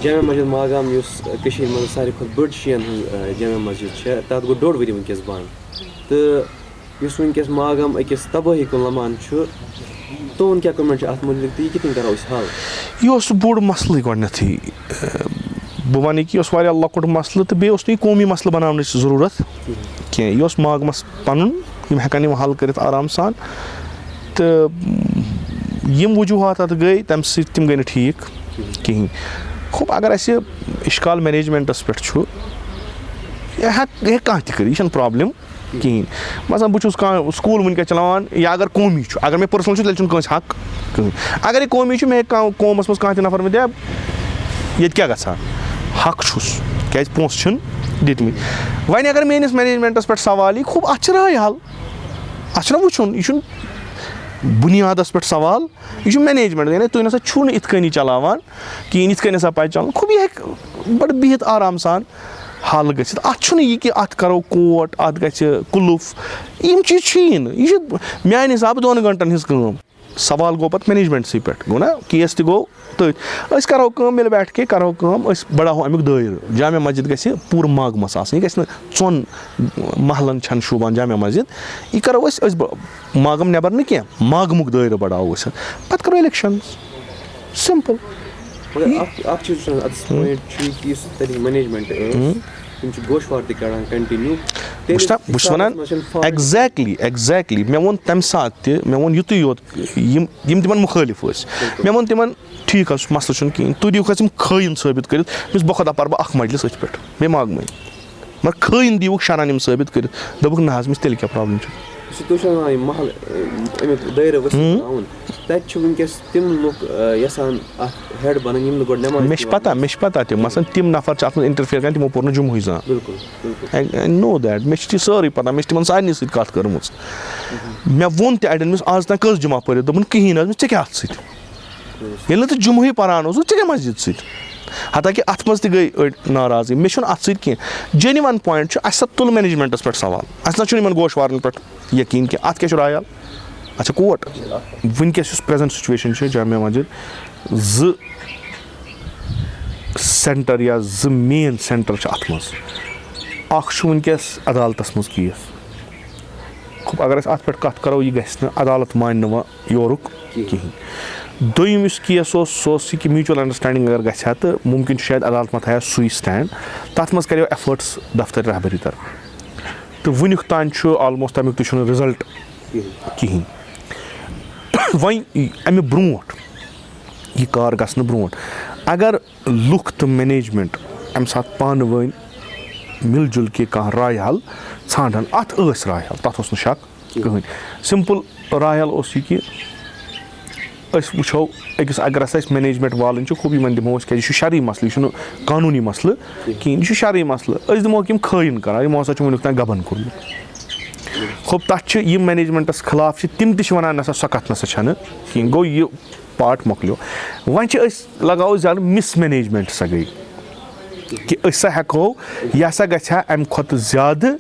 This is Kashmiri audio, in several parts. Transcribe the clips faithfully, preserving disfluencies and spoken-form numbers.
جامع مسجد ماگام، یُس کٔشیٖرِ منٛز ساروی کھۄتہٕ بٔڑ شِیَن ہٕنٛز، آ، جامع مسجد چھےٚ، تَتھ گوٚو ڈوٚڈ ؤری وٕنکیٚس بنٛد۔ تہٕ یُس وٕنکیٚس ماگام أکِس تبٲہی کُن لمان چھُ، تُہُنٛد کیٛاہ comment چھُ اَتھ مُتعلِق تہٕ یہِ کِتھ کٔنۍ کَرو أسۍ حل؟ یہِ اوس بوٚڑ مسلہٕ گۄڈٕنٮ۪تھٕے۔ بہٕ وَنہٕ کہِ یہِ اوس واریاہ لۄکُٹ مسلہٕ تہٕ بیٚیہِ اوس نہٕ یہِ قومی مسلہٕ بَناونٕچ ضروٗرت کینٛہہ۔ یہِ اوس ماگمَس پَنُن، یِم ہٮ۪کَن یِم حل کٔرِتھ آرام سان۔ تہٕ یِم وجوٗہات اَتھ گٔے، تَمہِ سۭتۍ تِم گٔے نہٕ ٹھیٖک کِہیٖنۍ۔ خوب، اگر اَسہِ اِشکال managementَس پٮ۪ٹھ چھُ، یہِ ہٮ۪کہِ، یہِ ہٮ۪کہِ کانٛہہ تہِ کٔرِتھ، یہِ چھَنہٕ problem کِہیٖنۍ۔ مثلاً بہٕ چھُس کانٛہہ سکوٗل وٕنکیٚس چلاوان، یا اگر قومی چھُ، اگر مےٚ personal چھُ، تیٚلہِ چھُنہٕ کٲنٛسہِ حق کٕہٕنۍ۔ اگر یہِ قومی چھُ، مےٚ ہیٚکہِ کانٛہہ قومَس منٛز کانٛہہ تہِ نفر ؤنِتھ، "ہے، ییٚتہِ کیٛاہ گژھان؟" حق چھُس، کیٛازِ پونٛسہٕ چھِنہٕ دِتمٕتۍ۔ وۄنۍ اگر میٛٲنِس managementَس پٮ۪ٹھ سوال یی، خوب، اَتھ چھِ راے حل، اَتھ چھُنہ وٕچھُن، یہِ چھُنہٕ بُنیادَس پٮ۪ٹھ سوال، یہِ چھُ management، یعنی تُہۍ نہ سا چھُو نہٕ یِتھ کٔنی چلاوان کِہیٖنۍ، یِتھ کٔنۍ ہسا پَزِ چلُن۔ خوب، یہِ ہیٚکہِ بَڑٕ بِہِتھ آرام سان حل گٔژھِتھ۔ اَتھ چھُنہٕ یہِ کہِ اَتھ کَرو کوٹ، اَتھ گژھِ کُلُف، یِم چیٖز چھِیی نہٕ۔ یہِ چھِ میٛانہِ حسابہٕ دۄن گھنٹَن ہِنٛز کٲم۔ سوال گوٚو پَتہٕ managementسٕے پٮ۪ٹھ، گوٚو نا؟ case تہِ گوٚو تٔتھۍ۔ أسۍ کَرو کٲم، مِلہِ بیٹھ کے کَرو کٲم، أسۍ بَڑاوہو اَمیُک دٲیرٕ۔ جامع مسجد گژھِ پوٗرٕ ماگمَس آسٕنۍ، یہِ گژھِ نہٕ ژۄن محلَن چھَنہٕ شوٗبان جامع مسجد۔ یہِ کَرو أسۍ، أسۍ بَ-، ماگم نٮ۪بر نہٕ کینٛہہ، ماگمُک دٲیرٕ بَڑاوو أسۍ۔ پَتہٕ کَرو elections۔ Simple۔ مگر اَکھ، اَکھ چیٖز وٕچھان اَتَس point چھُ یہِ کہِ یُس تَتِچ management ٲس، تِم چھِ گوشوار تہِ کَڑان continue۔ بہٕ چھُس نا، بہٕ چھُس وَنان، exactly، exactly۔ مےٚ ووٚن تَمہِ ساتہٕ تہِ، مےٚ ووٚن یُتُے یوت، یِم، یِم تِمَن مُخٲلِف ٲسۍ۔ مےٚ ووٚن تِمَن، "ٹھیٖک حظ چھُ، مسلہٕ چھُنہٕ کِہیٖنۍ، تُہۍ دِیِو حظ یِم خٲیِن ثٲبِت کٔرِتھ، مےٚ چھُس، بہٕ خۄدا پَرٕ بہٕ اَکھ مجلس أتھۍ پٮ۪ٹھ، مےٚ ماگمٕے۔" مگر خٲیِن دیٖوُکھ شرن یِم ثٲبِت کٔرِتھ۔ دوٚپُکھ، "نہ حظ، مےٚ چھِ تیٚلہِ کیٛاہ problem چھُ؟" یہِ چھُ تُہۍ چھِو وَنان یہِ محل، اَ، اَمیُک دٲیرٕ وٕسعت ہُم۔ ترٛاوُن۔ تَتہِ چھِ وٕنکیٚس تِم لُکھ، اَ، یَژھان اَتھ head بَنٕنۍ، یِم نہٕ گۄڈٕ نٮ۪مازِ مےٚ چھِ چھِ پَتہ، یِوان۔ مےٚ چھِ پَتہ تِم، مثلاً، تِم نفر چھِ اَتھ منٛز interfere کَران، تِمو پوٚر نہٕ جمعہٕے زانٛہہ۔ بِلکُل، بِلکُل۔ I, I know that۔ مےٚ چھِ یہِ سٲرٕے پَتہ، مےٚ چھِ تِمَن سارنٕے سۭتۍ کَتھ کٔرمٕژ۔ مےٚ ووٚن تہِ اَڑٮ۪ن، مےٚ اوس، "آز تام کٔژ جمعہ پٔرِتھ؟" دوٚپُن، "کِہیٖنۍ حظ، مےٚ ژےٚ کیٛاہ اَتھ سۭتۍ؟" ییٚلہِ نہٕ ژٕ جمعہٕے پَران اوسُکھ، ژےٚ کیٛاہ مسجد سۭتۍ؟ حتیٰ کہِ اَتھ منٛز تہِ گٔے أڑۍ ناراضٕے۔ مےٚ چھُنہٕ اَتھ سۭتۍ کینٛہہ۔ Genuine point چھُ، اَسہِ سا تُل managementس پٮ۪ٹھ سوال۔ اَسہِ نہ چھُنہٕ یِمَن گوشوارَن پٮ۪ٹھ یقیٖن کینٛہہ۔ اَتھ کیٛاہ چھُ راے حال؟ اَچھا، کوٹ۔ وٕنکیٚس یُس present situation چھِ جامع مسجد، زٕ center یا زٕ main center چھِ اَتھ منٛز۔ اَکھ چھُ وٕنکیٚس عدالتَس منٛز case۔ خوب، اگر أسۍ اَتھ پٮ۪ٹھ کَتھ کَرو، یہِ گژھِ نہٕ، عدالت مانہِ نہٕ وۄنۍ یورُک کِہیٖنۍ۔ کِہیٖنۍ۔ دوٚیِم یُس case اوس، سُہ اوس یہِ کہِ mutual understanding اگر گژھِ ہا، تہٕ مُمکِن چھُ شاید عدالت ما تھایہِ ہا سُے stand۔ تَتھ منٛز کَریو efforts دفتر رہبری طرفہٕ، تہٕ وٕنیُک تام چھُ almost تَمیُک تہِ چھُنہٕ result کِہیٖنۍ۔ کِہیٖنۍ۔ وۄنۍ اَمہِ برونٛٹھ، یہِ کار گژھنہٕ برونٛٹھ، اگر لُکھ تہٕ management اَمہِ ساتہٕ پانہٕ ؤنۍ مِل جُل کے کانٛہہ راے حل ژھانٛڈہَن، اَتھ ٲسۍ راے حل، تَتھ اوس نہٕ شک کِہیٖنۍ۔ Simple راے حل اوس یہِ کہِ أسۍ وٕچھو أکِس، اگر ہسا أسۍ management والٕنۍ چھِ، خوٗب، یِمَن دِمو أسۍ، کیٛازِ یہِ چھُ شرعی مسلہٕ، یہِ چھُنہٕ قانوٗنی مسلہٕ کِہیٖنۍ، یہِ چھُ شرعی مسلہٕ۔ أسۍ دِموکھ یِم خٲیِن قرار، یِمو ہسا چھُ وٕنیُک تام گبن کوٚرمُت۔ خوٗب، تَتھ چھِ یِم managementس خلاف چھِ، تِم تہِ چھِ وَنان، "نہ سا، سۄ کَتھ نہ سا چھَنہٕ کِہیٖنۍ۔" گوٚو، یہِ part مۄکلیو۔ وۄنۍ چھِ أسۍ لگاوو زیادٕ mismanagement سا گٔے کہِ أسۍ سا ہٮ۪کو، یہِ ہسا گژھِ ہا اَمہِ کھۄتہٕ زیادٕ،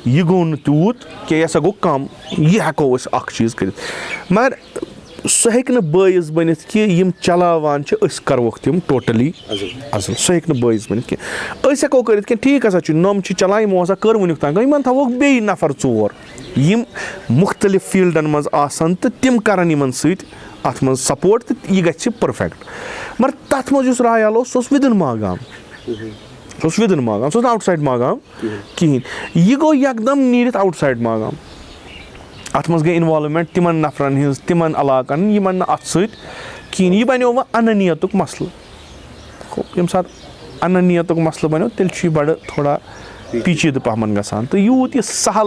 یہِ گوٚو نہٕ تیوٗت کینٛہہ، یہِ ہسا گوٚو کم، یہِ ہٮ۪کو أسۍ اکھ چیٖز کٔرِتھ۔ مگر سُہ ہیٚکہِ نہٕ بٲعث بٔنِتھ کہِ یِم چلاوان چھِ، أسۍ کروکھ تِم totally عزل۔ عزل۔ سُہ ہیٚکہِ نہٕ بٲعث بٔنِتھ کینٛہہ۔ أسۍ ہٮ۪کو کٔرِتھ کینٛہہ، ٹھیٖک ہسا چھُ، نۄم چھِ چلاوان، یِمو ہسا کٔر وٕنیُک تام کٲم، یِمن تھاووکھ بیٚیہِ نفر ژور، یِم مُختٔلِف فیٖلڈن منٛز آسن تہٕ تِم کرن یِمن سۭتۍ اَتھ منٛز support تہٕ یہِ گژھِ perfect۔ مگر تَتھ منٛز یُس راے حل اوس، سُہ اوس within ماگام۔ سُہ اوس within ماگام، سُہ اوس نہٕ outside ماگام کِہیٖنۍ۔ کِہیٖنۍ۔ یہِ گوٚو یکدم نیٖرِتھ outside ماگام۔ اَتھ منٛز گٔے involvement تِمن نفرن ہٕنٛز، تِمن علاقن ہٕنٛز، یِمن نہٕ اَتھ سۭتۍ کِہیٖنۍ۔ یہِ بنیو وۄنۍ انانیتُک مسلہٕ۔ گوٚو، ییٚمہِ ساتہٕ انانیتُک مسلہٕ بنیو، تیٚلہِ چھُ یہِ بڑٕ تھوڑا پیچیدٕ پہمن گژھان۔ تہٕ یوٗت یہِ سہل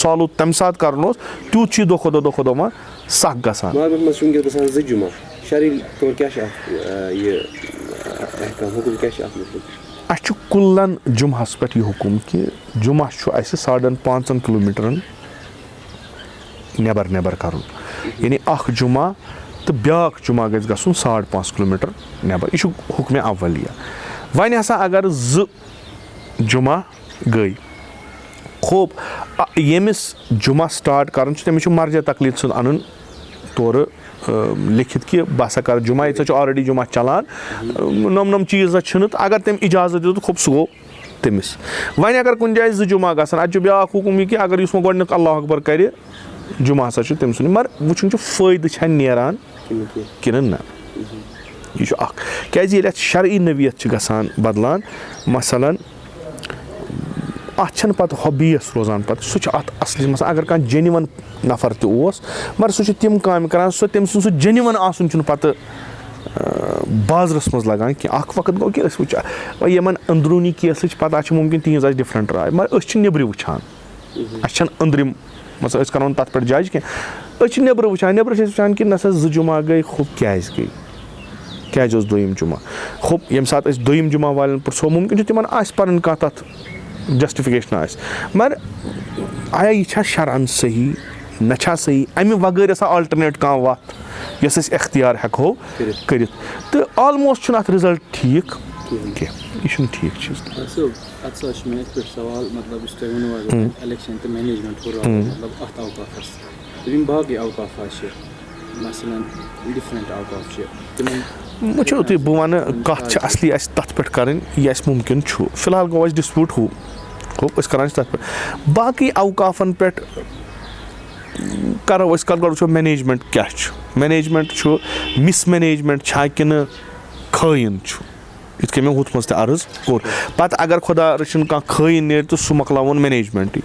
solve تَمہِ ساتہٕ کرُن اوس، تیوٗت چھُ یہِ دۄہ کھۄتہٕ دۄہ، دۄہ کھۄتہٕ دۄہ وۄنۍ سخ گژھان۔ ماگمس منٛز چھِ وٕنکیٚس گژھان زٕ جمعہ۔ شرعی طور کیٛاہ چھِ اَتھ، آ، یہِ، آ، احکام، حُکُم کیٛاہ چھِ اَتھ مُتعلِق؟ اَسہِ چھُ کُلن جمعس پٮ۪ٹھ یہِ حُکُم کہِ جمعہ چھُ اَسہِ ساڑن پانٛژن کِلوٗمیٖٹرن نٮ۪بر نٮ۪بر کرُن۔ یعنی اکھ جمعہ تہٕ بیٛاکھ جمعہ گژھِ گژھُن ساڑ پانٛژھ کِلوٗمیٖٹر نٮ۪بر۔ یہِ چھُ حُکمِ اولیہ۔ وۄنۍ ہسا اگر زٕ جمعہ گٔے، خوب، اَ-، ییٚمِس جمعہ start کرُن چھُ، تٔمِس چھُ مرجع تقلید سُنٛد اَنُن تورٕ لیکھِتھ کہِ بہٕ ہسا کَرٕ جمعہ، ییٚتہِ ہسا چھُ already جمعہ چلان، نۄم نۄم چیٖز ہسا چھِنہٕ، تہٕ اگر تٔمۍ اجازت دیُت، خوب، سُہ گوٚو تٔمِس۔ وۄنۍ اگر کُنہِ جایہِ زٕ جمعہ گژھن، اَتہِ چھُ بیٛاکھ حُکُم یہِ کہِ اگر یُس وۄنۍ گۄڈٕنیُک اللہ اکبر کَرِ، جمعہ ہسا چھُ تٔمۍ سُنٛد۔ مگر وٕچھُن چھُ فٲیدٕ چھا نیران کِنہٕ نہ۔ یہِ چھُ اَکھ۔ کیٛازِ ییٚلہِ اَتھ شرعی نوعیت چھِ گژھان بدلان، مثلاً، اَتھ چھَنہٕ پَتہٕ ہابیَس روزان پَتہٕ، سُہ چھُ اَتھ اَصلِس منٛز۔ اگر کانٛہہ genuine نفر تہِ اوس، مگر سُہ چھُ تِم کامہِ کَران، سُہ، تٔمۍ سُنٛد سُہ genuine آسُن چھُنہٕ پَتہٕ، آ، بازرَس منٛز لَگان کینٛہہ۔ اَکھ وقت گوٚو کہِ أسۍ وٕچھ-، وۄنۍ یِمَن أنٛدروٗنی کیسٕچ پَتہٕ چھِ مُمکِن تِہِنٛز آسہِ different راے، مگر أسۍ چھِ نیٚبرِ وٕچھان۔ اَسہِ چھَنہٕ أنٛدرِم، مثلاً، أسۍ کَرو نہٕ تَتھ پٮ۪ٹھ judge کینٛہہ۔ أسۍ چھِ نیٚبرٕ وٕچھان، نیٚبرٕ چھِ أسۍ وٕچھان کہِ نہ سا زٕ جمعہ گٔے، خوب کیٛازِ گٔے؟ کیٛازِ اوس دوٚیِم جمعہ؟ خوب، ییٚمہِ ساتہٕ أسۍ دوٚیِم جمعہ والٮ۪ن پرٛژھو، مُمکِن چھُ تِمَن آسہِ پَنٕنۍ کانٛہہ تَتھ justification آسہِ، مگر آیا یہِ چھا شرعن صحیح؟ نہ چھا صحیح؟ اَمہِ وغٲر ٲسا alternate کانٛہہ وَتھ یۄس أسۍ اختیار ہٮ۪کہو کٔرِتھ۔ کٔرِتھ؟ تہٕ almost چھُنہٕ اَتھ result ٹھیٖک کِہیٖنۍ۔ کینٛہہ، یہِ چھُنہٕ ٹھیٖک چیٖز۔ اَصٕل، اَتھ سا چھُ مےٚ یِتھ پٲٹھۍ سوال، مطلب، یُس تۄہہِ ووٚنوُ حظ، ہُم۔ Election تہٕ management ہُہ راو، ہُم۔ مطلب، اَتھ اوقافَس۔ تہٕ یِم باقٕے اوقاف حظ چھِ، مثلاً، different اوقاف چھِ، تِمَن وٕچھِو تُہۍ، بہٕ وَنہٕ، کَتھ چھِ اَصلی اَسہِ تَتھ پٮ۪ٹھ کَرٕنۍ، یہِ اَسہِ مُمکِن چھُ۔ فی الحال گوٚو اَسہِ dispute ہُہ، ہُہ أسۍ کَران چھِ تَتھ پٮ۪ٹھ۔ باقٕے اوقافَن پٮ۪ٹھ کَرو أسۍ کَتھ، گۄڈٕ وٕچھو management کیٛاہ چھُ۔ Management چھُ mismanagement چھا کِنہٕ خٲیِن چھُ؟ یِتھ کٔنۍ مےٚ ہُتھ منٛز تہِ عرض کوٚر۔ پَتہٕ اگر خۄدا رٔچھِن کانٛہہ خٲیِن نیرِ تہٕ سُہ مۄکلاوون managementٕے۔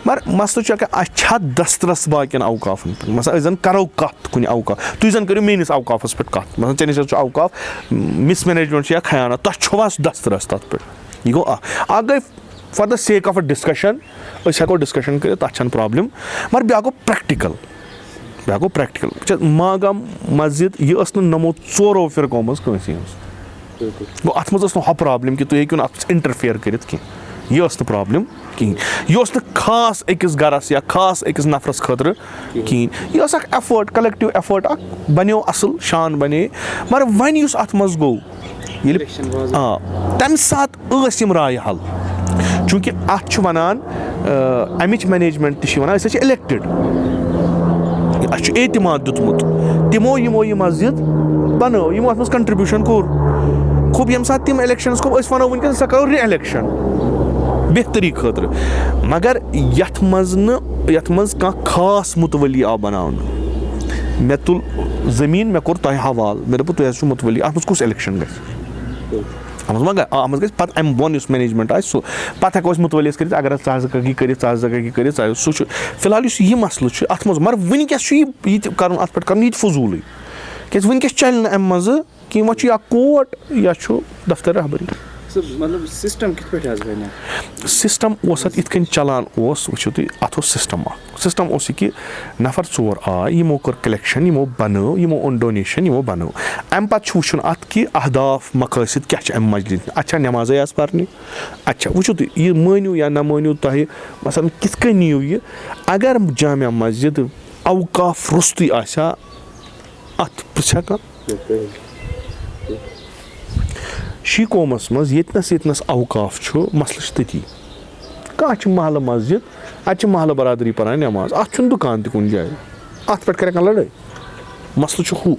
مگر مسلہٕ چھُ کہِ اَسہِ چھا دسترس باقین اوقافن پٮ۪ٹھ؟ مثلاً أسۍ زَن کَرو کَتھ کُنہِ اوقاف، تُہۍ زَن کٔرِو میٲنِس اوقافس پٮ۪ٹھ کَتھ۔ مثلاً ژےٚ نِش حظ چھُ اوقاف، mismanagement چھُ یا خیانت، تۄہہِ چھُوا سُہ دسترس تَتھ پٮ۪ٹھ؟ یہِ گوٚو اَکھ۔ اَکھ گٔے for the sake of a discussion، أسۍ ہٮ۪کو discussion کٔرِتھ، تَتھ چھَنہٕ problem، مگر بیٛاکھ گوٚو practical۔ بیٛاہ گوٚو practical۔ وٕچھ حظ، ماگام مسجد، یہِ ٲس نہٕ نَمو ژورو فرقو منٛز کٲنٛسہِ ہٕنٛز۔ بِلکُل۔ گوٚو، اَتھ منٛز ٲس نہٕ ہۄ problem کہِ تُہۍ ہیٚکِو نہٕ اَتھ منٛز interfere کٔرِتھ کینٛہہ۔ یہِ ٲس نہٕ problem کِہیٖنۍ۔ یہِ اوس نہٕ خاص أکِس گَرَس یا خاص أکِس نفرَس خٲطرٕ کِہیٖنۍ۔ کِہیٖنۍ۔ یہِ ٲس اَکھ effort، collective effort اَکھ، بَنیو اَصٕل، شان بَنے۔ مگر وۄنۍ یُس اَتھ منٛز گوٚو، ییٚلہِ، Election باضٲبطہٕ۔ آ، تَمہِ ساتہٕ ٲسۍ یِم رایہِ حل، چوٗنٛکہِ اَتھ چھُ وَنان، آ، اَمِچ management تہِ چھِ وَنان، أسۍ حظ چھِ elected، اَسہِ چھُ اعتماد دیُتمُت، تِمو یِمو یہِ مسجد بَنٲو، یِمو اَتھ منٛز contribution کوٚر۔ خوٗب، ییٚمہِ ساتہٕ تِم elections کوٚر، أسۍ وَنو وٕنکیٚن، سۄ کَرو re-election بہتری خٲطرٕ۔ مگر یَتھ منٛز نہٕ، یَتھ منٛز کانٛہہ خاص مُتولی آو بَناونہٕ۔ مےٚ تُل زٔمیٖن، مےٚ کوٚر تۄہہِ حوالہٕ، مےٚ دوٚپُو، تُہۍ حظ چھِو مُتولی، اَتھ منٛز کُس election گژھِ؟ اَتھ منٛز ما گژھِ؟ آ، اَتھ منٛز گژھِ۔ پَتہٕ اَمہِ بۄن یُس management آسہِ، سُہ، پَتہٕ ہٮ۪کو أسۍ مُتوٲلیَس کٔرِتھ، اگر حظ ژٕ حظ ہیٚکَکھ یہِ کٔرِتھ، ژٕ حظ ہیٚکَکھ یہِ کٔرِتھ، ژٕ حظ، سُہ چھُ فی الحال یُس یہِ مسلہٕ چھُ، اَتھ منٛز، مگر وٕنکیٚس چھُ یہِ، یہِ تہِ کَرُن، اَتھ پٮ۪ٹھ کَرُن، یہِ تہِ فضوٗلٕے۔ کیٛازِ وٕنکیٚس چَلہِ نہٕ اَمہِ منٛزٕ کینٛہہ، وۄنۍ چھُ یا court یا چھُ دفتر رہبری۔ سُہ، مطلب، system کِتھ پٲٹھۍ حظ بَنہِ؟ System اوس اَتھ یِتھ کٔنۍ چَلان اوس، وٕچھِو تُہۍ، اَتھ اوس system اَکھ۔ System اوس یہِ کہِ نفر ژور آے، یِمو کٔر collection، یِمو بنٲو، یِمو اوٚن donation، یِمو بنٲو۔ اَمہِ پتہٕ چھُ وٕچھُن اَتھ کہِ اہداف، مقٲصد کیٛاہ چھِ اَمہِ مجلہِ ہِنٛدۍ۔ اَتہِ چھا نٮ۪مازے آسہٕ پرنہِ؟ اَتہِ چھا، وٕچھِو تُہۍ، یہِ مٲنِو یا نہ مٲنِو تۄہہِ، مثلاً، کِتھ کٔنۍ نِیِو یہِ؟ اگر جامع مسجد اوقاف روٚستُے آسہِ ہا، اَتھ پرٛژھِ ہا کانٛہہ؟ شی قومَس منٛز ییٚتنَس ییٚتنَس اوقاف چھُ، مسلہٕ چھُ تٔتی۔ کانٛہہ چھُ محلہٕ مسجد، اَتہِ چھِ محلہٕ برادری پران نٮ۪ماز، اَتھ چھُنہٕ دُکان تہِ کُنہِ جایہِ، اَتھ پٮ۪ٹھ کَرِ کانٛہہ لڑٲے؟ مسلہٕ چھُ ہُہ۔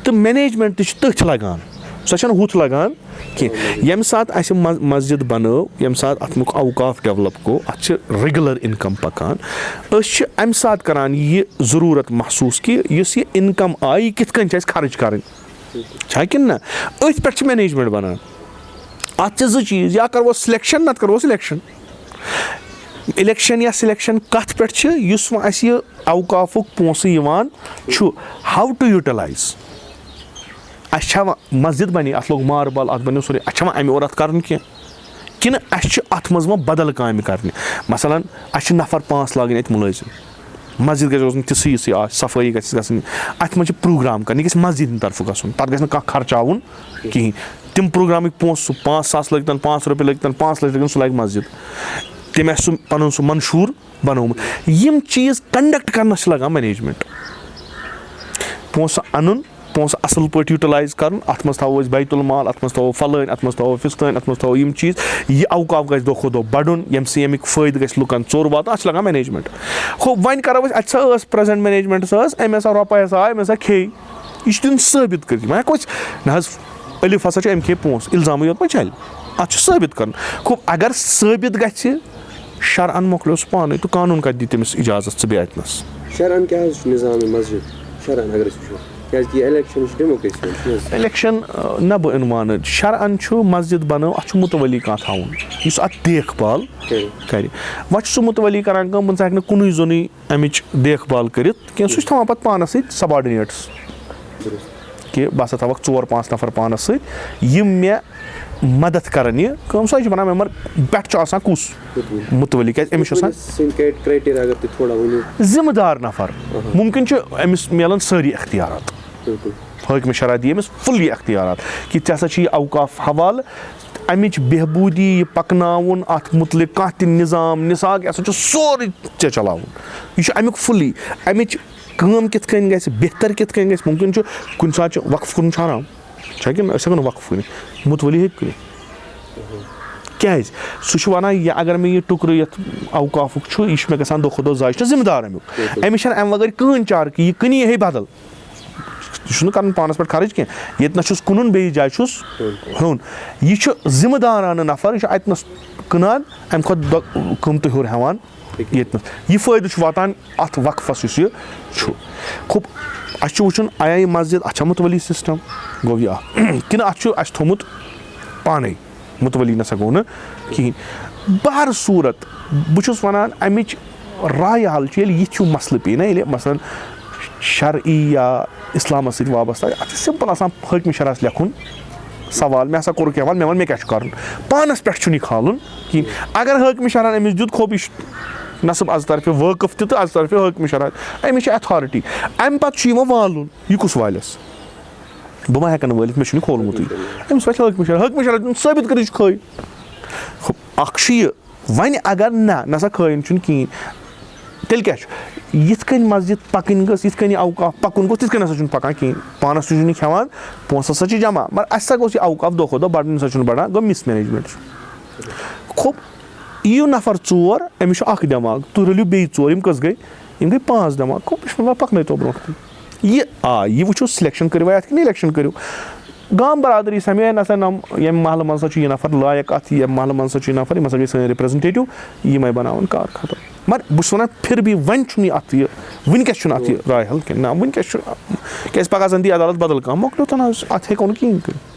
تہٕ management تہِ چھِ تٔتھۍ لگان، سۄ چھَنہٕ ہُتھ لگان کینٛہہ۔ ییٚمہِ ساتہٕ اَسہِ مس-، مسجد بنٲو، ییٚمہِ ساتہٕ اَتھ مُک اوقاف develop گوٚو، اَتھ چھِ regular income پکان، أسۍ چھِ اَمہِ ساتہٕ کران یہِ ضروٗرت محسوٗس کہِ یُس یہِ income آیہِ، یہِ کِتھ کٔنۍ چھِ اَسہِ خرٕچ کَرٕنۍ، چھا کِنہٕ نہ؟ أتھۍ پٮ۪ٹھ چھِ management بنان۔ اَتھ چھِ زٕ چیٖز، یا کَرو selection، نَتہٕ کَرو selection۔ Election یا selection کَتھ پٮ۪ٹھ چھِ؟ یُس وۄنۍ اَسہِ یہِ اوقافُک پونٛسہٕ یِوان چھُ، how to utilize۔ اَسہِ چھا وۄنۍ مسجد بَنے، اَتھ لوٚگ marble، اَتھ بَنیو سورُے، اَسہِ چھا وۄنۍ اَمہِ اورٕ اَتھ کَرُن کینٛہہ؟ کِنہٕ اَسہِ چھِ اَتھ منٛز وۄنۍ بدل کامہِ کَرنہِ؟ مثلاً، اَسہِ چھِ نفر پانٛژھ لاگٕنۍ اَتہِ مُلٲزِم، مسجد گژھِ روزُن تِژھٕے یِژھٕے آسہِ، صفٲیی گژھِ گژھٕنۍ، اَتھ منٛز چھِ program کَرٕنۍ، یہِ گژھِ مسجد ہِنٛدِ طرفہٕ گژھُن، تَتھ گژھِ نہٕ کانٛہہ خرچاوُن کِہیٖنۍ۔ تِم programٕکۍ پونٛسہٕ، سُہ پانٛژھ ساس لٲگۍ تَن، پانٛژھ رۄپیہِ لٲگۍ تَن، پانٛژھ لَچھ لٲگۍ تَن، سُہ لاگہِ مسجد۔ تٔمۍ آسہِ سُہ پَنُن سُہ منشوٗر بَنومُت۔ یِم چیٖز conduct کَرنَس چھِ لَگان management۔ پونٛسہٕ اَنُن، پونٛسہٕ اَصٕل پٲٹھۍ یوٗٹِلایز کَرُن، اَتھ منٛز تھاوو أسۍ بیت المال، اَتھ منٛز تھاوو فَلٲنۍ، اَتھ منٛز تھاوو فِستٲنۍ، اَتھ منٛز تھاوو یِم چیٖز، یہِ اوقاف گژھِ دۄہ کھۄتہٕ دۄہ بَڑُن، ییٚمہِ سۭتۍ ییٚمِکۍ فٲیدٕ گژھِ لُکَن ژوٚر واتُن، اَتھ چھِ لَگان مینیجمٮ۪نٛٹ۔ ہُہ وۄنۍ کَرو أسۍ، اَتہِ سا ٲس پرٛزَنٛٹ مینیجمٮ۪نٛٹ سا ٲس، أمۍ ہسا رۄپَے ہسا آے، أمۍ ہسا کھے۔ یہِ چھُ دیُن ثٲبِت کٔرِتھ۔ وۄنۍ ہٮ۪کو أسۍ، نہ حظ، ألِف ہسا چھُ أمۍ کھے پونٛسہٕ، اِلزامٕے یوت ما چَلہِ؟ اَتھ چھُ ثٲبِت کَرُن۔ خوب، اگر ثٲبِت گژھِ، شرعن مۄکلیو سُہ پانَے، تہٕ قانوٗن کَتہِ دی تٔمِس اِجازت ژٕ بیٚہہ اَتہِ نَس؟ شرعن کیٛاہ حظ چھُ نظامِ مسجد؟ شرعن اگر أسۍ وٕچھو، کیٛازِکہِ یہِ الیکشن چھُ ڈیموکریسی ہُنٛد، چھُنہٕ حظ؟ الیکشن، آ، نہ بہٕ عنوان، شرعن چھُ مسجد بنٲو، اَتھ چھُ متولی کانٛہہ تھاوُن، یُس اَتھ دیکھ بال کَرِ۔ کَرِ۔ وۄنۍ چھُ سُہ متولی کران کٲم، بہٕ ژٕ ہٮ۪کہٕ نہٕ کُنُے زوٚنُے اَمِچ دیکھ بال کٔرِتھ کینٛہہ، سُہ چھُ تھاوان پَتہٕ پانَس سۭتۍ سبارڈِنیٹٕس۔ درست۔ کہِ بہٕ ہسا تھاوَکھ ژور پانٛژھ نفر پانَس سۭتۍ، یِم مےٚ مدد کرن یہِ کٲم۔ سۄے چھِ وَنان، مےٚ مَر-، پٮ۪ٹھ چھُ آسان کُس؟ متولی۔ متولی، کیٛازِ أمِس چھُ آسان متولی سٕنٛدۍ کرٛایٹیریا اگر تُہۍ تھوڑا ؤنِو۔ ذمہٕ دار نفر۔ اہم۔ مُمکِن چھُ أمِس میلن سٲری اختیارات۔ بِلکُل۔ حٲکمِ شرع دِیہِ أمِس فُلی اختیارات کہِ ژےٚ ہسا چھِ یہِ اوقاف حوالہٕ، اَمِچ بہبوٗدی، یہِ پَکناوُن، اَتھ مُتعلِق کانٛہہ تہِ نظام، نِصاب، یہِ ہسا چھُ سورُے ژےٚ چلاوُن۔ یہِ چھُ اَمیُک فُلی۔ اَمِچ کٲم کِتھ کٔنۍ گژھِ، بہتر کِتھ کٔنۍ گژھِ۔ مُمکِن چھُ کُنہِ ساتہٕ چھُ وقف کَرُن چھُ حرام، چھا کِنہٕ أسۍ ہٮ۪کو نہٕ وقف کٔرِتھ؟ مُتولی ہیٚکہِ کٔرِتھ۔ کیٛازِ؟ سُہ چھُ وَنان، یہِ اگر مےٚ یہِ ٹُکرٕ یَتھ اوقافُک چھُ، یہِ چھُ مےٚ گژھان دۄہ کھۄتہٕ دۄہ ضایع، یہِ چھُ ذمہٕ دار اَمیُک۔ بِلکُل۔ أمِس چھَنہٕ اَمہِ وَغٲر کٕہٕنۍ چارٕ کہِ یہِ کٕنہِ یہِ ہے بدل۔ یہِ چھُنہٕ کَرُن پانَس پٮ۪ٹھ خرٕچ کینٛہہ۔ ییٚتہِ نَس چھُس کٕنُن، بیٚیِس جایہِ چھُس ہیوٚن۔ یہِ چھُ ذمہٕ دارانہٕ نفر، یہِ چھُ اَتہِ نَس کٕنان، اَمہِ کھۄتہٕ دۄ-، قۭمتہٕ ہیوٚر ہٮ۪وان۔ ییٚتنَس یہِ فٲیدٕ چھُ واتان اَتھ وقفَس، یُس یہِ چھُ۔ خوب، اَسہِ چھُ وٕچھُن، آیا یہِ مسجد، اَتھ چھا مُتولی سِسٹَم؟ گوٚو یہِ اَکھ۔ کِنہٕ اَتھ چھُ اَسہِ تھوٚمُت پانَے؟ مُتولی نہ سا گوٚو نہٕ کِہیٖنۍ۔ بہر صوٗرت، بہٕ چھُس وَنان، اَمِچ رایہِ حل چھِ، ییٚلہِ یِتھ ہیوٗ مسلہٕ پیٚیہِ نہ، ییٚلہِ مثلاً شرعی یا اِسلامَس سۭتۍ وابستہٕ، اَتھ چھُ سِمپٕل آسان حٲکمِ شرعس لیکھُن سوال، مےٚ ہسا کوٚرُکھ یہِ حوالہٕ، مےٚ وَن مےٚ کیٛاہ چھُ کَرُن۔ پانَس پٮ۪ٹھ چھُنہٕ یہِ کھالُن کِہیٖنۍ۔ اگر حٲکمِ شرعن أمِس دیُت، خوب، یہِ چھُ نصب از طرفہِ وٲقف تہِ تہٕ از طرفہِ حٲکمِ شرع، أمِس چھِ اتھارٹی۔ اَمہِ پتہٕ چھُ یِوان والُن، یہِ کُس والٮ۪س؟ بہٕ ما ہٮ۪کہٕ نہٕ وٲلِتھ، مےٚ چھُنہٕ یہِ کھولمُتٕے۔ أمِس وَتھِ حٲکمِ شرع، حٲکمِ شرع دیُن ثٲبِت کٔرِتھ چھُ کھٲے۔ خوب، اکھ چھُ یہِ۔ وۄنۍ اگر نہ، نہ سا کھٲیِن چھُنہٕ کِہیٖنۍ، تیٚلہِ کیٛاہ چھُ؟ یِتھ کٔنۍ مسجد پَکٕنۍ گٔژھ، یِتھ کٔنۍ یہِ اوقاف پَکُن گوٚژھ، تِتھ کٔنۍ نہ سا چھُنہٕ پَکان کِہیٖنۍ۔ پانَس تہِ چھُنہٕ کھٮ۪وان، پونٛسہٕ ہسا چھِ جمع، مگر اَسہِ سا گوٚژھ یہِ اوقاف دۄہ کھۄتہٕ دۄہ بَڑُن، یہِ نہ سا چھُنہٕ بَڑان، گوٚو مِس مینیجمنٹ چھُ۔ خوب، یِیِو نفر ژور، أمِس چھُ اَکھ دٮ۪ماغ، تُہۍ رٔلِو بیٚیہِ ژور، یِم کٔژ گٔے؟ یِم گٔے پانٛژھ دٮ۪ماغ۔ خوب، بسم اللہ، پَکنٲیتو برونٛٹھ کُن۔ یہِ آ، یہِ وٕچھو سِلیکشن کٔرِو اَتھ کِنہٕ اِلیکشن کٔرِو۔ گام برادری سَمے نہ سا نَم ییٚمہِ محلہٕ منٛز سا چھُ یہِ نفر لایق اَتھ، ییٚمہِ محلہٕ منٛز سا چھُ یہِ نفر، یِم ہسا گٔے سٲنۍ ریپرزنٹیٹیو، یِمے بَناوَن کار ختم۔ مگر بہٕ چھُس وَنان، پھر بھی وۄنۍ چھُنہٕ یہِ اَتھ یہِ، وٕنکیٚس چھُنہٕ اَتھ یہِ راے حل کینٛہہ۔ نہ، وٕنکیٚس چھُ، کیٛازِ پَگاہ زَن دی عدالت بدل کانٛہہ، مۄکلیو تَنازٕ، اَتھ ہیٚکو نہٕ کِہیٖنۍ کٔرِتھ۔